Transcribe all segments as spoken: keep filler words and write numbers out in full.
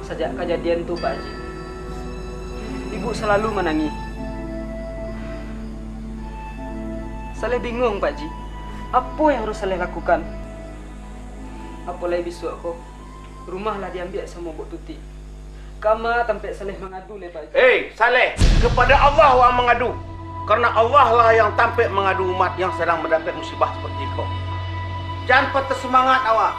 Sajak kajadian tu, Pak Haji, ibu salalu manangih. Saleh bingung, Pak Haji. Apo yang harus Saleh lakukan? Apo lai bisuak ko, rumah lah diambiak samo Buk Tuti. Kama tampek Saleh mangadu lai, Pak Haji. Hei, Saleh, kepada Allah waang mangadu, karena Allah lah yang tampek mangadu umat yang sadang mandapek musibah seperti ko. Jan patah sumangaik awak.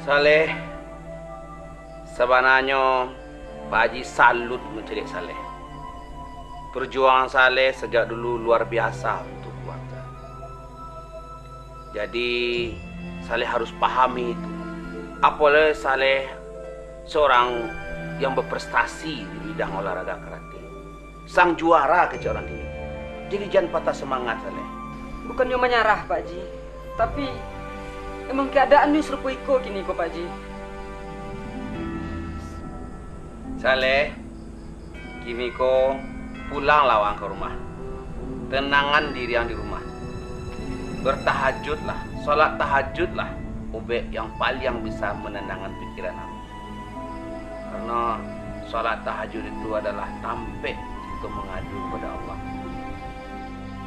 Saleh, sabananyo Pak Haji salut mancaliak Saleh. Perjuangan Saleh sajak dulu luar biasa untuk keluarga. Jadi, Saleh harus pahami itu. Apo lai Saleh seorang yang berprestasi di bidang olahraga karate. Sang juara kecek urang kini. Jadi jan patah semangat, Saleh. Bukannyo manyarah, Pak Haji. Tapi, emang keadaannyo sarupo iko kini ko, Pak Haji. Saleh, kini ko pulanglah waang ka rumah. Tenangan diri ang di rumah. Bertahajudlah, salat tahajudlah, ubek yang paliang bisa mananangkan pikiran ang. Karena salat tahajud itu adalah tampek kito mangadu kepada Allah.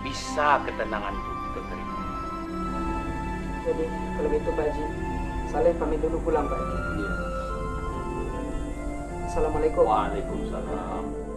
Bisa ketenangan tu kito tarimo. Jadi, kalau gitu, Pak Haji, Saleh pamit dulu pulang, Pak Haji. Iya. Assalamualaikum. Waalaikumsalam.